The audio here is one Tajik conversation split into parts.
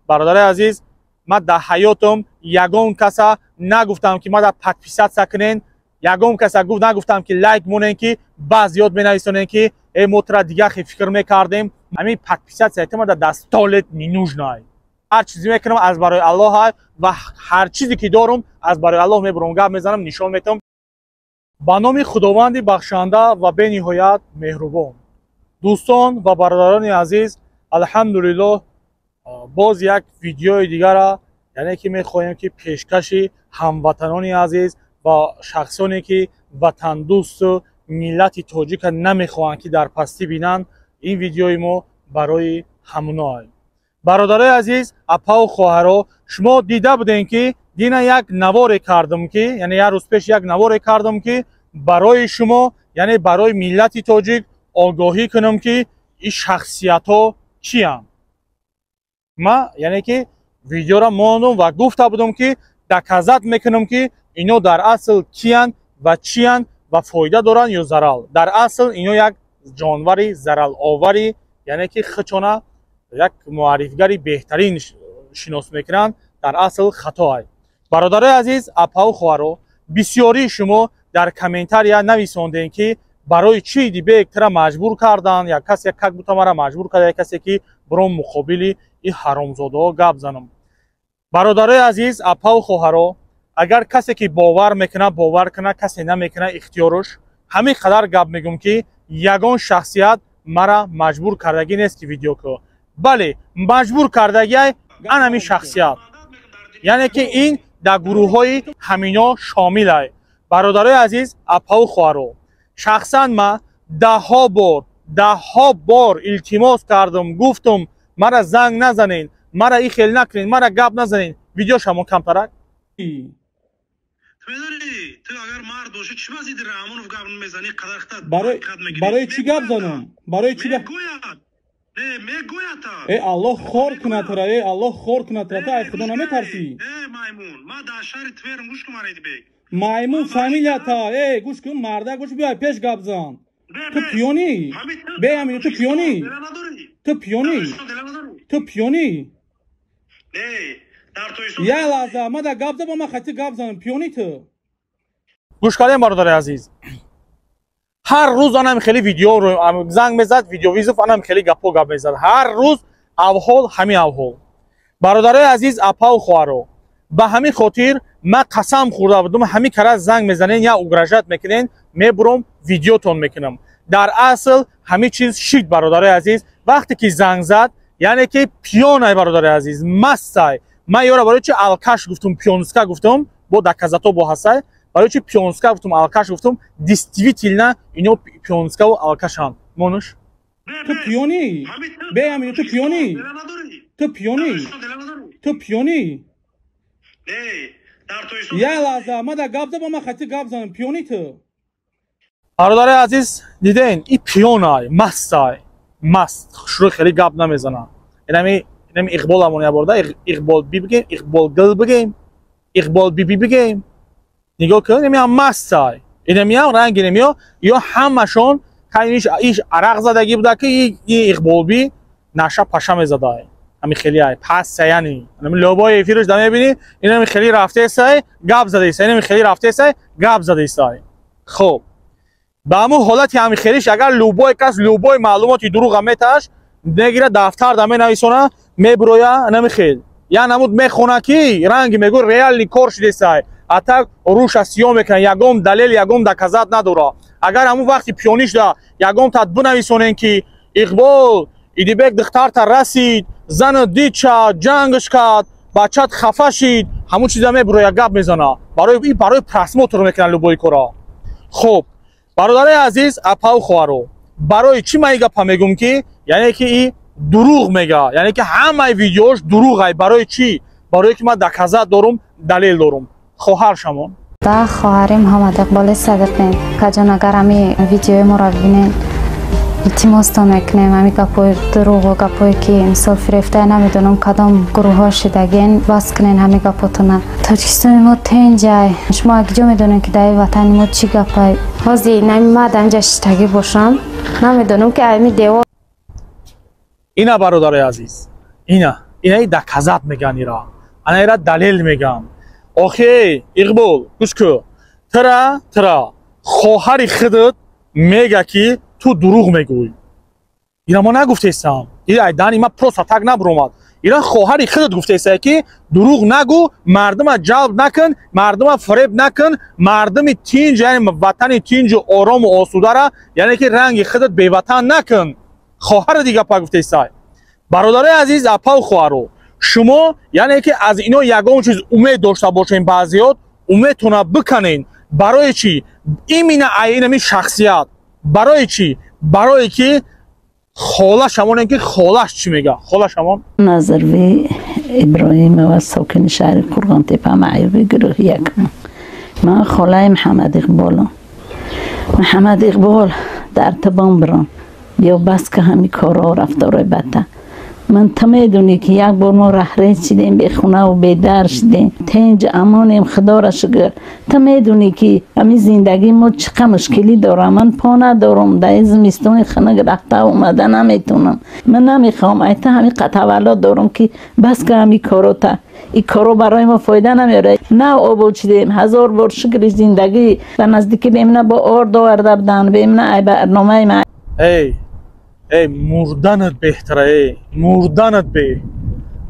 Бародари азиз, ман дар ҳаётам ягон каса нагуфтам, ки мада подписаться кунен, ягон каса нагуфтам, ки лайк монен, ки баъз ёд менависонен, ки э, мо тура дигар хел фикр мекардем. Ҳамин подписаться тама дар столет не нужно. Ҳар чизе мекунам, аз барои Аллоҳ, ва ҳар чизе ки дорум, аз барои Аллоҳ мебурам, гап мезанам, нишон метавам. Ба номи Худованди бахшанда ва бениҳоят меҳрубон. Дӯстон ва бародарони азиз, алҳамдулиллоҳ, боз як видеои дигара, яъне ки мехоҳем, ки пешкаши ҳамватанони азиз ва шахсоне, ки ватандӯсту миллати тоҷика намехоҳанд, ки дар пастӣ бинанд. Ин видеои мо барои ҳамуное. Бародарои азиз, апаву хоҳаро, шумо дида будем, ки дина як наворе кардам, ки яъне як рӯз пеш як наворе кардам, ки барои шумо, яъне барои миллати тоҷик огоҳӣ кунам, ки ин шахсиятҳо чиянд. Ма яъне ки видеоро мондум ва гуфта будам, ки доказать мекунам, ки ино дар асл киянд ва чиянд ва фоида доранд ё зарал. Дар асл ино як ҷонвари зараловари, яъне ки хичона як муаррифгари беҳтарин шинос мекунанд, дар асл хатоай. Бародарои азиз, апаву хоҳаро, бисёрии шумо дар комментария нависондем, ки барои чӣ Идибек тира маҷбур карданд, як касе как будто мара маҷбур карда, як касе, ки биром муқобили ин ҳаромзодаҳо гап занам. Бародарои азиз, апаву хоҳаро, агар касе ки бовар мекунад, бовар кунад, касе намекунад, ихтиёруш. Ҳамин қадар гап мегӯм, ки ягон шахсият мара маҷбур кардагӣ нест, ки видео кӯ. Бале, маҷбур кардагиай ан ҳамин шахсият, яъне ки ин дар гурӯҳҳои ҳамино шомилай. Бародарои азиз, апаву хоҳаро, шахсан ман даҳҳо бор, даҳҳо бор илтимос кардам, гуфтум: мара занг назанен, мара и хел накунен, мара гап назанен. Видеошамон камтарак. Ту агар мард бошӣ, чӣ ба зидди Раҳмонов гап мезанӣ? Барои чӣ гап занам? Барои чӣ? Мегӯяд. Э, Аллоҳ хор кунад тара, э, Аллоҳ хор кунад тара. Ту ай Худо наметарсӣ? Э, маймун, ма дар шаҳри Тверм, гӯш кун, Идибек. Маймун фамилията. Э, гӯш кун, марда, гӯш, биёй пеш, гап зан. Ту пиёнӣ, бе амин, ту пиёнӣ, ту пиёнӣ, ту пиёнӣ. Як лаҳза, ма да гап за, ба ма хати гап занам. Пиёнӣ ту? Гӯш кардем, бародари азиз, ҳар рӯз анам хеле видео занг мезад, видеовызов, анам хеле гапҳо гап мезад. Ҳар рӯз авҳол ҳамин авҳол. Бародарои азиз, апаву хоҳаро, ба ҳамин хотир ман қасам хӯрда будум: ҳамин кара занг мезанен я угрожать мекунен, мебуром, видеотон мекунам. Дар асл ҳамин чиз шид. Бародарои азиз, вақте ки занг зад, яъне ки пиёнай, бародарои азиз, мастай. Ман ёра барои чи алкаш гуфтум, пиёнска гуфтум, бо доказато бо ҳастай. Барои чи пиёнска гуфтум, алкаш гуфтум? Действительно ино пиёнскаву алкашанд. Монуш. Ту пиёнӣ, бе амин, ту пиёнӣ, ту пиёнӣ, ту пиёнӣ. Як лаҳза, ма да гап за, ба ма хати гап занам. Пиёнӣ ту? Бародари азиз, диден, и пиёнай, мастай, маст, хушрӯй, хеле гап намезана. Инами Иқболамон яборда, Иқбол би бигем, Иқбол гил бигем, Иқбол биби бигем. Нигоҳ кун, инамиам мастай, инамиам ранг, инамиё ё ҳамашон иш арақ задагӣ буда, ки и Иқболби наша паша мезадай. Ҳами хели ай пас, яъни лобои эфирш да мебинӣ, инами хели рафтесай, гап задаисай, инами хели рафтесай, гап задаисай. Хуб, ба ҳамун ҳолати ҳами хелиш, агар любой кас любой маълумоти дурӯға меташ, мегира, дафтар да менависона, мебуроя, нами хел я намуд мехона, ки ранги мегӯ реальный кор шидесай. А так руша сиёҳ мекунад, ягон далел, ягон доказать надора. Агар ҳамун вақти пиёнишда ягон тат бинависонем, ки Иқбол Идибек духтарта расид, зана дид, ча ҷангш кард, бачат хафа шид, ҳамун чиза мебуроя, гап мезана. Барои просмотр мекунад любой кора. Хуб, бародарои азиз, апаву хоҳаро, барои чӣ ман и гапа мегӯм, ки яъне ки и дурӯғ мега, яъне ки ҳамаи видеош дурӯғай? Барои чӣ? Барое ки ман доказать дорум, далел дорум. Хоҳар шамон. Да, хоҳари Муҳаммад Иқболи Садиқем. Каҷон, агар ҳами видеои моро бибинед, илтимостон мекунем, ҳами гапҳои дурӯғу гапҳое ки мисол фирефтае, намедонам кадом гурӯҳҳо шидаген, бас кунен ҳами гапотона. Тоҷикистони мо тенҷай. Шумо акиҷо медонем, ки дар ватани мо чӣ гапай. Ҳозир нами ма дар инҷа шиштагӣ бошам, намедонам, ки ами девор. Ина, бародарои азиз, ина. Инаи доказать меган, ира ана ира далел меган. Охи, Иқбол, гӯш кӯ, тра хоҳари худат мега, ки ту дурӯғ мегӯй. Ира мо нагуфтесам, ира айдани ма просто так набуромад. Ира хоҳари худат гуфтеса, ки дурӯғ нагӯ, мардума ҷалб накун, мардума фиреб накун, мардуми тинҷ, яъне ватани тинҷу орому осудара, яъне ки ранги худат беватан накун. Хоҳари дига па гуфтесай. Бародарои азиз, апаву хоҳаро, шумо яъне ки аз ино ягон чиз умед дошта бошем, баъзиёт умедтона биканен. Барои чӣ именно инами шахсият? Барои чӣ? Барое ки холаш ҳамоне, ки холаш чӣ мега, холаш ҳамон. Назарви Иброҳимова, сокини шаҳри Қурғонтепа, маъюби гурӯҳи якум. Ман холаи Муҳаммад Иқболам. Муҳаммад Иқбол, дар табон бирон, биё, бас ка ҳами корҳо, рафторои бадта. Ман та медонӣ, ки як бор мо раҳрез шидем, бехунаву бедар шидем, тинҷ амонем, худоро шукр. Та медонӣ, ки ҳамин зиндагии мо чӣ қа мушкилӣ дорам. Ман по надорам, дар ин зимистони хунук рафта омада наметавонам. Ман намехоҳам айта ҳамин таваллуд дорам, ки бас ка ҳамин корота. Ин коро барои мо фоида намеорад. Нав обод шидем, ҳазор бор шукри. Зиндагӣ ба наздикӣ бемина бо орд оварда буданд, бемина ай барномаи ма. Эй, эй, мурданат беҳтара, эй, мурданат бе.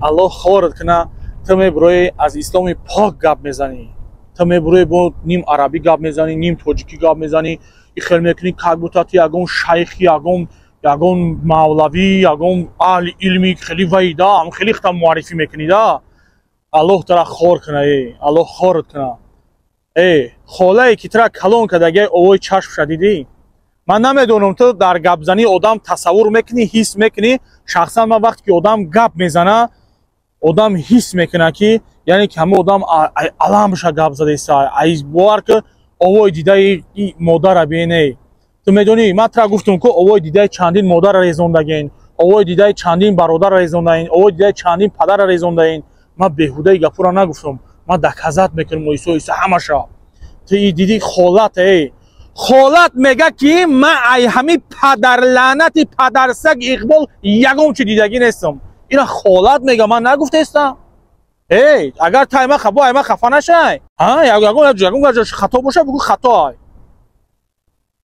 Аллоҳ хорат куна. Ту мебурои, аз исломи пок гап мезанӣ, ту мебурои, бо ним арабӣ гап мезанӣ, ним тоҷикӣ гап мезанӣ, и хел мекунӣ, как будто ту ягон шайхи, ягон мавлавӣ, ягон аҳли илми хеле вайда, ам хеле хта муаррифӣ мекунӣ да. Аллоҳ тара хор куна, эй, Аллоҳ хорат куна. Эй, холае ки тара калон кардагиай, овои чашмша дидӣ? Ман намедонам, ту дар гапзании одам тасаввур мекунӣ, ҳис мекунӣ. Шахсан ман вақте ки одам гап мезана, одам ҳис мекуна, ки яъне ки ҳама одам аламша гап задаиста. Ай бовар ки, овои дидаи модара биней. Ту медонӣ, ман тра гуфтум, ку овои дидаи чандин модара резондаген, овои дидаи чандин бародара резондаин, овои дидаи чандин падара резондаин. Ман беҳудаи гапура нагуфтум, ман доказать мекунам оиса оиса ҳамаша. Ту и дидӣ, холат, эй, холат мега, ки ман ай ҳами падарлаънати падарсаг Иқбол ягон чи дидагӣ нестам. Ина холат мега, ман нагуфтестам. Эй, агар та ай ма бо ай ма хафа нашай, ягон хато боша, бугӯ, хато ай.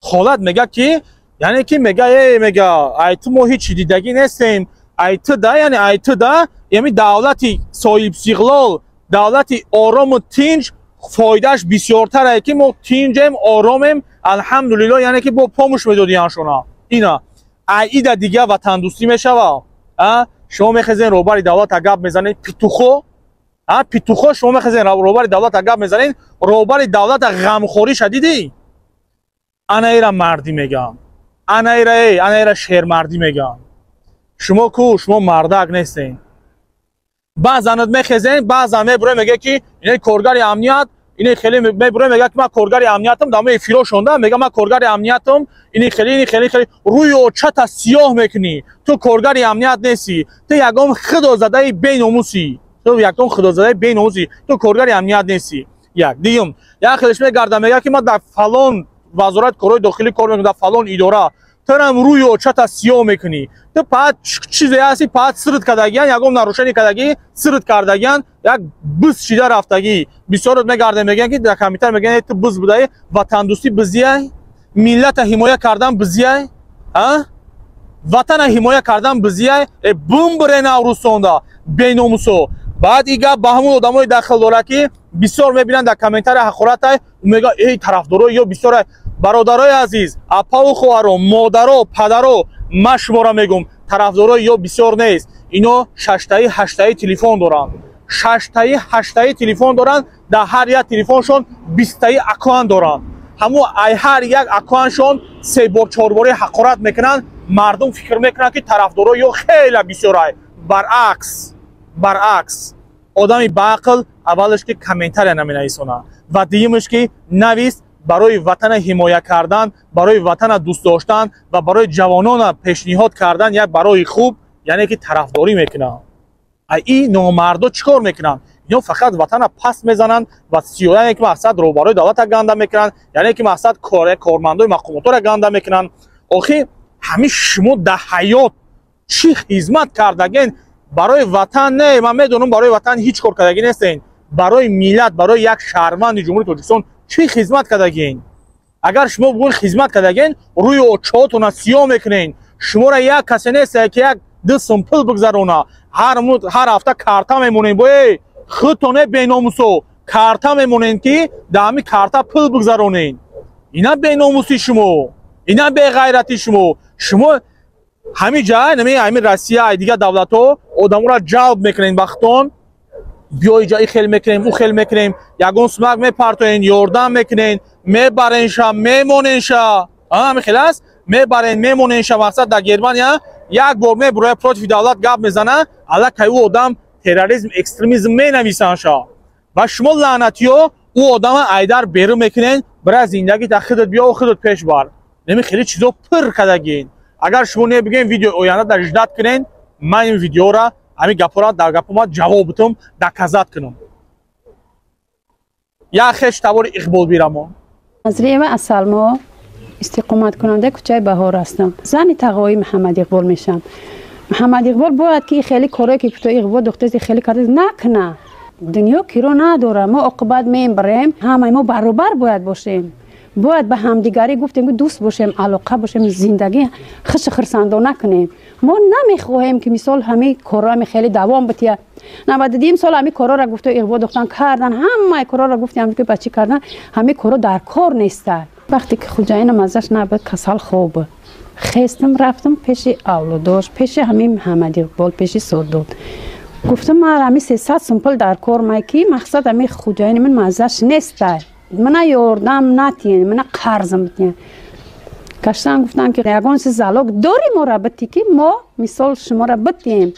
Холат мега, ки яъне ки мега, эй, мега, ай ту мо ҳеҷ дидагӣ нестем, ай ту да, яъне ай ту да ями давлати соҳибистиқлол, давлати орому тинҷ фоидааш бисёртарае, ки мо тинҷем, оромем, алҳамдулилло. Яъне ки бо помуш медодияншона. Ина аида дига ватандӯстӣ мешава? Шумо мехезен, роҳбари давлата гап мезанед, петухо, петухо. Шумо мехезен, роҳбари давлата гап мезанед, роҳбари давлата ғамхориша дидӣ? Анаира мардӣ мегам, анаира, эй, анаира шермардӣ мегам. Шумо ку, шумо мардак нестен. Баъзанат мехезен, баъзан мебуре, меге, ки ине коргари амният, ине хеле мебуре, мега, ки ман коргари амниятам. Дар эфиро шонда мега, ман коргари амниятам, ини хеле, ини хеле, хеле рӯи очата сиёҳ мекунӣ. Ту коргари амният нестӣ, ту ягон худозадаи беномусӣ, ту ягон худозадаи беномусӣ, ту коргари амният нестӣ. Як дуюм, як хелеш мегарда, мега, ки ман дар фалон вазорати корҳои дохилӣ кор мекунам, дар фалон идора. Турам рӯи очата сиёҳ мекунӣ. Ту паат чизе ҳасти, паат сирт кардагиян, ягон нарушение кардагӣ, сирт кардагиян, як биз шида рафтагӣ. Бисёрот мегардем, мегӯян, ки дар комментар мегӯян, ту биз будаи. Ватандӯстӣ бизияй, миллата ҳимоя кардан бизияй, а ватана ҳимоя кардан бизияй. Э, бумбуре наврӯзтонда, беномусо. Баъд и гап ба ҳамон одамое дахл дорад, ки бисёр мебинанд дар комментария ҳақоратай, мега, эй, тарафдорои ё бисёр. Бародарои азиз, апаву хоҳаро, модаро, падаро, ман шуморо мегӯм, тарафдорои ё бисёр нест. Ино шаштаи, ҳаштаи телефон доранд, шаштаи, ҳаштаи телефон доранд, дар ҳар як телефоншон 20таи аккаунт доранд. Ҳамун ай ҳар як аккаунтшон се бор, чорбори ҳақорат мекунанд. Мардум фикр мекунанд, ки тарафдорои ё хеле бисёрай. Баръакс, баръакс, одами баақл аввалаш ки комментария наменависонад ва дуюмаш ки навист, барои ватана ҳимоя кардан, барои ватана дӯст доштан ва барои ҷавонона пешниҳод кардан як барои хуб, яъне ки тарафдорӣ мекунанд. А и номардо чӣ кор мекунанд? Ино фақат ватана паст мезананд ва яъне ки мақсад роҳбарои давлата ганда мекунанд, яъне ки мақсад кормандои мақомотро ганда мекунанд. Охи, ҳамин шумо дар ҳаёт чӣ хизмат кардаген? Барои ватан не, ман медонам, барои ватан ҳеҷ кор кардагӣ нестен. Барои миллат, барои як шаҳрванди Ҷумҳурии Тоҷикистон чӣ хизмат кардагин? Агар шумо бигӯед хизмат кардагин, рӯи очоатона сиёҳ мекунен. Шуморо як касе нест, ки як ду сум пул бигзарона. Ҳар ҳафта карта мемонем, бо эй худтоне беномусо карта мемонем, ки дар ҳамин карта пул бигзаронен. Ина беномуси шумо, ина беғайрати шумо. Шумо ҳамин ҷа, ҳамин Россия, дигар давлатҳо одаморо ҷалб мекунен ба худтон. Биё иҷа, и хел мекунем, ӯ хел мекунем, ягон сумак мепартоен, ёрдам мекунен, мебаренша, мемоненша. Ҳамин хел аст, мебарен, мемоненша. Мақсад, дар Германия як бор мебуроя, против давлат гап мезана, аллакай ӯ одам терроризм, экстремизм менависанша. Ва шумо лаънатиё ӯ одама айдар берун мекунен. Бира, зиндагита худат биё, худат пеш бар. Неми хеле чизо пир кардагин. Агар шумо не бигӯем, видеои оянда дар ждать кунен, ман ин видеора, ҳамин гапҳоро дар гапҳо ҷавоб битум, доказать кунам. Як хеш табори Иқбол бирамон. Назриева Асалмо, истиқоматкунандаи кӯчаи Баҳор ҳастам. Зани тағои Муҳаммад Иқбол мешавам. Муҳаммад Иқбол бояд ки хеле корое ки кӯтои иқбол духтаси хеле карда накуна. Дунё киро надора, мо оқибат мебарем. Ҳамаи мо баробар бояд бошем. Бояд ба ҳамдигарӣ гуфтем, дӯст бошем, алоқа бошем, зиндагӣ хуши хурсандона кунем. Мо намехоҳем, ки мисол ҳамин корро ҳами хеле давом бития. 92 сол ҳамин корҳоро гуфто иғво духтан кардан, ҳамаи корҳоро гуфтем, ки ба чӣ кардан, ҳамин корҳо дар кор нестад. Вақте ки хуҷаинам азаш набуд, касал хоб хестам, рафтам пеши авлодош, пеши ҳамин Муҳаммад Иқбол, пеши Содот. Гуфтам, ман ҳамин 300 сум пул дар кор май, ки мақсад ҳамин хуҷаини ман маззаш нестай, мана ёрдам натиен, мана қарзм битиен. Гаштан гуфтан, ки ягон чиз залог дори, мора бити, ки мо мисол шуморо битием.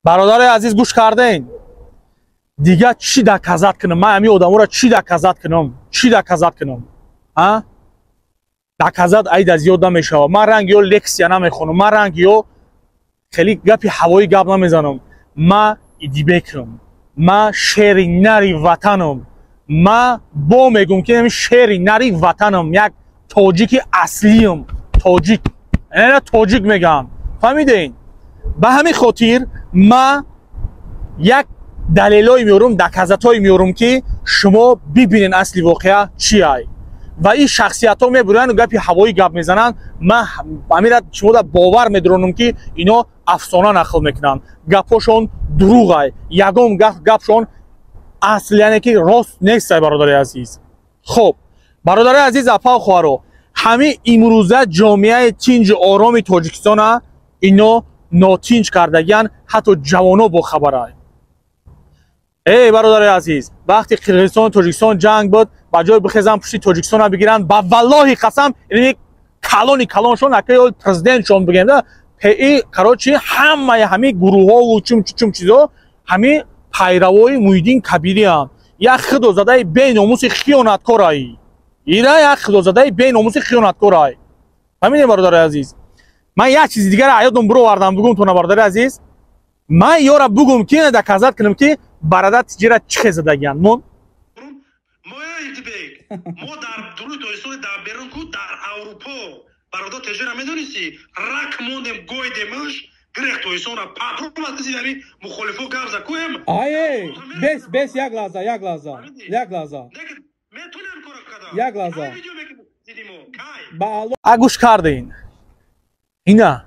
Бародари азиз, гӯш карден. Дигар чӣ доказать кунам? Ман ҳамин одаморо чӣ доказать кунам? Чӣ доказать кунам? А доказать айда зиёд намешавад. Ман ранги ё лексия намехонам, ман ранги ё хеле гапи ҳавоӣ гап намезанам. Ман Идибекам, ман шери нари ватанам. Ман бо мегӯм, ки ҳамин шери нари ватанам, як тоҷики аслиам. Тоҷик ана тоҷик мегӯям, фаҳмидем? Ба ҳамин хотир ман як далелое меорум, доказать ҳое меорум, ки шумо бибинед, асли воқеа чи ай. Ва ин шахсиятҳо мебуранд, гапи ҳавоӣ гап мезананд. Ман ҳамира шумода бовар медоронам, ки ино афсона нақл мекунанд, гапҳошон дурӯғай, ягон гапшон асл, яъне ки рост нестай. Бародари азиз, хуб, бародари азиз, апау хоҳаро, ҳамин имрӯза ҷомеаи тинҷу ороми Тоҷикистона ино нотинҷ кардагиян, ҳатто ҷавоно бохабарай. Эй бародари азиз, вақти Қирғизистону Тоҷикистон ҷанг буд, ба ҷои бихезан пушти Тоҷикистона бигиранд, ба валлоҳи қасам, калони калоншон, акаи президентшон бигем да пи, короче, ҳамаи ҳамин гурӯҳову чум чум чизо ҳамин пайравои Муҳиддин Кабирианд. Як худозадаи беномуси хиёнаткорай, ира як худозадаи беномуси хиёнаткорай. Фаҳмидем, бародари азиз? Ман як чизи дигара аёдам бировардам, бугум тона. Бародари азиз, ман ёра бугум, ки доказать кунам, ки бародар тиҷира чӣ хел задагиянд мон. Мо дар дуруи Тоҷикистон, дар берун ку, дар Аврупо бародар тежера медонисти, рак мондем, гойдемш, грех Тоҷикистонра патрон киси ами мухолифо гап за куем. Ае, бес, бес, як лаҳза, як лаҳза, як лаҳза. Метонем кора када. Як лаҳза. Ба А гӯш кардин, ина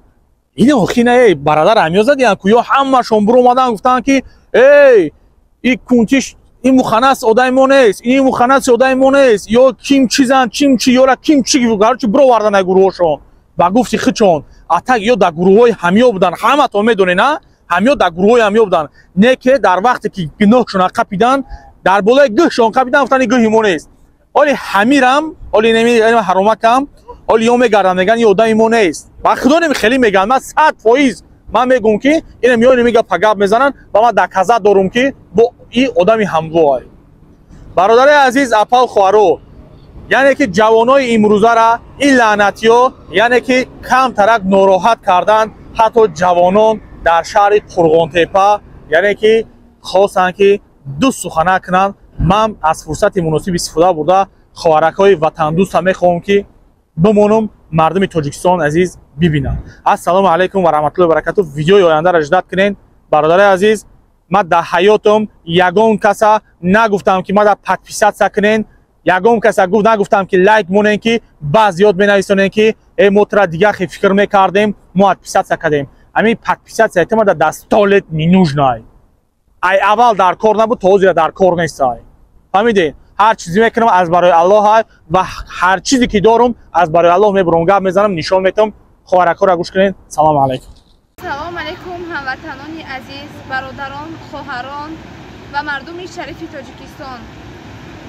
охина, эй бародар, ҳамё задиян ку, ё ҳамашон биромадан, гуфтанд, ки эй, и кунтиш, ин муханнас одаи мо нест, ин муханнаси одаи мо нест, ё ким чизан, чим чи, ёра ким чи, гарчи бировардан ай гурӯҳошон ба гуфти хичон. Атак ё дар гурӯҳҳои ҳамё буданд, ҳаматон медонед, на ҳамё дар гурӯҳҳои ҳамё буданд. Не ки дар вақте ки гуноҳшона қапидан, дар болои гӯҳшон қапидан, гуфтанд, ин гӯҳи мо нест. Оли ҳамирам, оли неми ҳаромакам, оли ё мегарданд, мегӯянд, ин одами мо нест. Ба худо неми хеле мегӯянд. Ман 100% ман мегӯм, ки ина миёни мега пагап мезананд ва ман доказать дорум, ки бо ин одами ҳамвоай. Бародари азиз, апал, хоҳаро, яъне ки ҷавонои имрӯзара ин лаънатиё, яъне ки камтарак нороҳат карданд. Ҳатто ҷавонон дар шаҳри Қурғонтепа, яъне ки хостанд, ки ду сухана кунанд. Ман аз фурсати муносиб истифода бурда, хоҳаракҳои ватандӯста мехоҳам, ки бимонам, мардуми Тоҷикистон азиз бибинанд. Ассалому алайкум ва раҳматуллои баракату. Видеои ояндаро ждать кунед. Бародари азиз, ман дар ҳаётам ягон каса нагуфтам, ки мада подписаться кунен, ягон каса нагуфтам, ки лайк монен, ки баъз ёд менависонен, ки э, мо тура дигар хел фикр мекардем, мо подписаться кардем. Ҳамин подписаться ту мада дар 100 лет не нужна. Ай аввал дар кор набуд, то ҳозира дар кор нестай. Фаҳмидед? Ҳар чизе мекунам, аз барои Аллоҳ, ва ҳар чизе ки дорум, аз барои Аллоҳ мебурам, гап мезанам, нишон метам. Хоҳаракҳоро гӯш кунед. Салому алайкум. Салом алайкум, ҳамватанони азиз, бародарон, хоҳарон ва мардуми шарифи Тоҷикистон.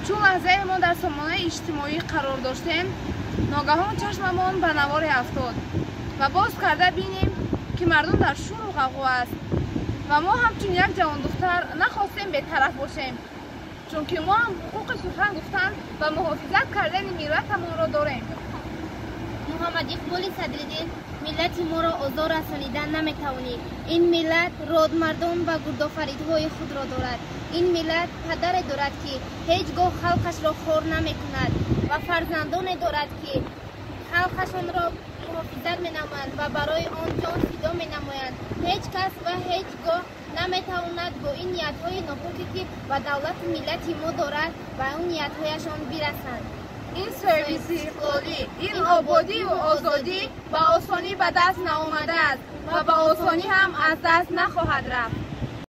Чун лаҳзае мо дар сомонаи иҷтимоӣ қарор доштем, ногаҳон чашмамон ба наворе афтод ва боз карда бинем, ки мардум дар шуру ғавғо аст. Ва мо ҳамчун як ҷавондухтар нахостем бетараф бошем, чунки мо ҳам ҳуқуқи сухан гуфтан ва муҳофизат кардани миллатамонро дорем. Муҳаммад Иқболи Садриддин, миллати моро озор расонидан наметавонӣ. Ин миллат родмардон ва гурдофаридҳои худро дорад. Ин миллат падаре дорад, ки ҳеҷ гоҳ халқашро хор намекунад, ва фарзандоне дорад, ки халқашонро муҳофизат менамоянд ва барои он ҷон фидо менамоянд. Ҳеҷ кас ва ҳеҷ гоҳ наметавонад бо ин ниятҳои нопоке, ки ба давлату миллати мо дорад, ба он ниятҳояшон бирасанд. Ин соҳибистиқлолӣ, ин ободиву озодӣ ба осонӣ ба даст наомадааст ва ба осонӣ ҳам аз даст нахоҳад рафт.